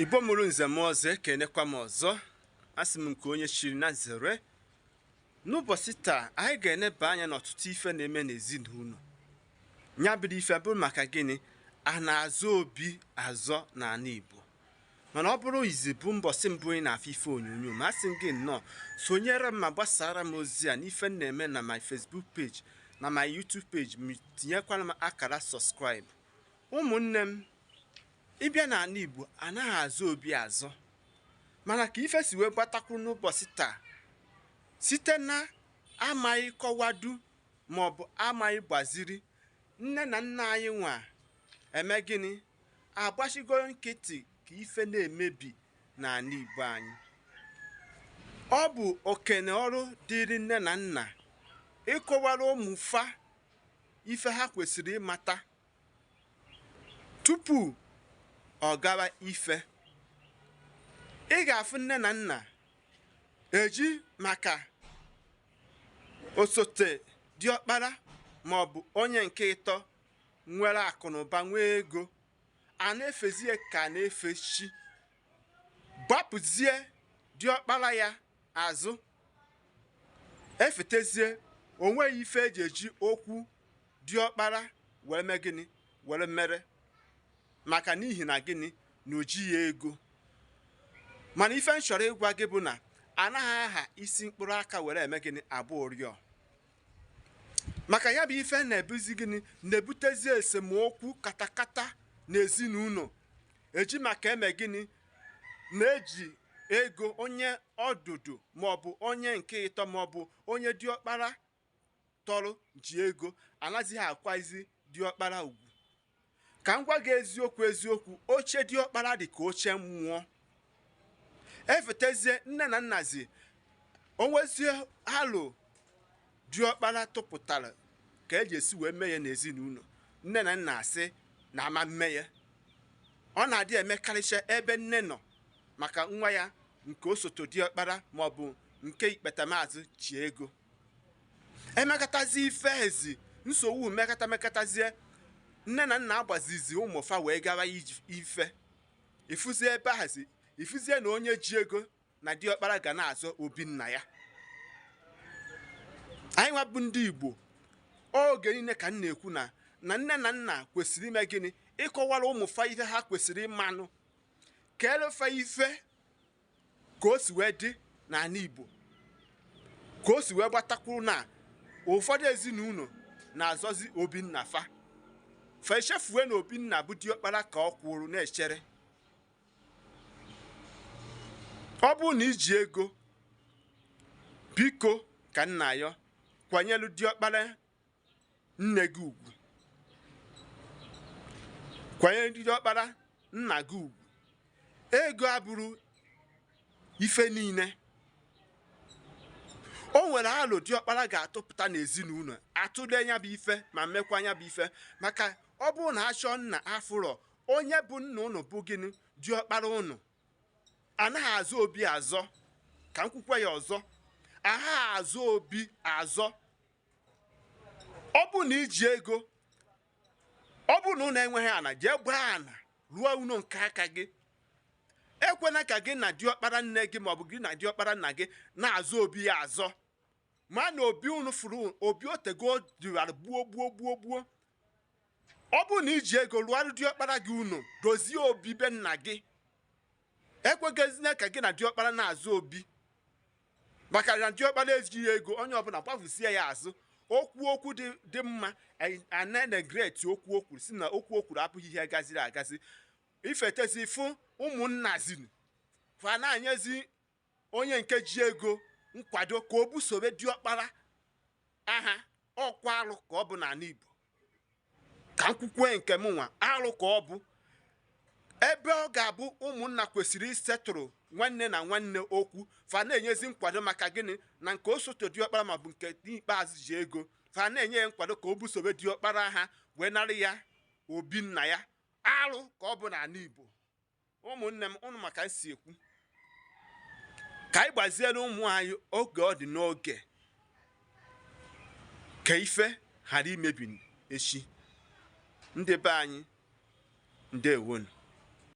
Igbo mụrụ nze m ọzọ, ekenekwa m ọzọ. Asị m nke onye chiri na zere. N'ụbọchị taa, anyị ga-eneba anya n'ọtụtụ ife na-eme n'ezinụlọ. Ya bụrụ ife bụrụ maka gịnị a na-azọ obi azọ n'ala Igbo. Mana ọ bụrụ izi bụ mbọsị mbụ ị na-afụ ife onyonyo ma asị m gị nnọọ, sonyere m ma gbasara m ozi a n'ife m na-eme na my Facebook page na my YouTube page, ma tinyekwara m akara subscribe. Ụmụnne m, ịbịa n'ala Igbo anaghị azọ obi azọ, mana ka ife si wee gbatakwuru n'ụbọchị taa site na amaghị kọwadu maọbụ amaghị gbaziri nne na nna anyị nwa eme gịnị agbachigo nkịtị ka ife na-emebi n'ala Igbo anyị. Ọ bụ okene ọrụ dịrị nne na nna ịkọwara ụmụ fa ife ha kwesịrị ịmata tupu ọ gawa ife. Ị ga-afụ nne na nna eji maka osote diọkpara maọbụ onye nke ịtọ nwere akụnụba nwee ego a na-efezie ka a na-efe chi, gbapụzie diọkpara ya azụ, efetezie onweghị ife eji eji okwu diọkpara were mee gịnị were mere, maka n'ihi na gịnị na o jighị ego. Mana ife m chọrọ ịgwa gị bụ na anaghị aha isi mkpụrụ aka were eme gịnị abụ ụrịọ, maka ya bụ ife na-ebuzi gịnị na-ebutezi esemokwu katakata n'ezinụlọ. Eji maka eme gịnị na-eji ego onye ọdụdụ maọbụ onye nke ịtọ maọbụ onye diọkpara tọrọ ji ego anaghịzi akwazi diọkpara ugwu. Ka m gwa gị eziokwu eziokwu, oche diọkpara dị ka oche mmụọ. Efetezie nne na nnazi onwezie alo diọkpara tụpụtara ka eji esi wee mee ya n'ezinụlọ, nne na nna asị na ama mme ya. Ọ na-adị emekarịcha ebe nne nọ maka nwa ya nke osote diọkpara maọbụ nke ikpetamazụ ji ego. Emekatazie ife ezi nsogbu mekata mekatazie, nne na nna agbazizi ụmụ fa wee gawa ife. Ifuzie ebe ahazi ifuzie na onye ji ego na diọkpara ga na-azọ obi nna ya. Anyị nwa bụ ndị Igbo, oge niile ka m na-ekwu na na nne na nna kwesịrị ime gịnị ịkọwara ụmụ fa ife ha kwesịrị ịmanụ, ka fa ife ka o si wee dị n'ala Igbo, ka o si wee gbatakwuru na ụfọdụ ezinụlọ na-azọzi obi nna fa fa echefue na obi nna bụ diọkpara ka ọ kwụrụ na-echere. Ọ bụrụ na iji ego, biko ka nna ya kwanyelu diọkpara nne gị ugwu, kwanyere diọkpara nna gị ugwu. Ego abụrụ ife niile. O nwere alo diọkpara ga-atụpụta n'ezinụlọ, atụle nya bụ ife ma mekwa nya bụ ife, maka ọ bụrụ na achọ nna afụrọ onye bụ nna ụnụ bụ gịnị diọkpara ụnụ. Anaghị azọ obi azọ, ka m kwukwa ya ọzọ, aha azọ obi azọ. Ọ bụ na iji ego, ọ bụ na ụnụ enweghị ana, jee gbaa ana ruo ụnọ nke aka gị. Ekwena ka gị na diọkpara nne gị maọbụ gị na diọkpara nna gị na-azọ obi ya azọ. Ma na obi unu furu obi otego dịwara gbuo gbuo gbuo gbuo. Ọ bụ na iji ego rụọrụ diọkpara gị unu, dozie obi be nna gị. Ekwegezina ka gị na diọkpara na-azọ obi, maka na diọkpara ejighị ego, onye ọbụla gbafusie ya azụ. Okwu okwu dị mma ana-negreti okwu o kwuru, si na okwu o kwuru abụghị ihe gaziri agazi. Ifetezi fụ ụmụnna zinu fa na-anyezi onye nke ji ego nkwado ka o busobe diọkpara aha. Ọkwa alụ ka ọ bụ n'ala Igbo, ka m kwukwe nke m nwa, alụ ka ọ bụ. Ebe ọ ga-abụ ụmụnna kwesịrị isetụrụ nwanne na nwanne okwu, fa na-enyezi nkwado maka gịnị na nke osote diọkpara maọbụ nke ikpeazụ ji ego, fa na-enye ya nkwado ka o busobe diọkpara ha wee nara ya obi nna ya. Alụ ka ọ bụ n'ala Igbo. Ụmụnne m, ụnụ maka nsi ekwu ka anyị gbaziere ụmụ anyị oge ọ dị n'oge, ka ife ghara imebi echi. Ndị be anyị, ndewonu.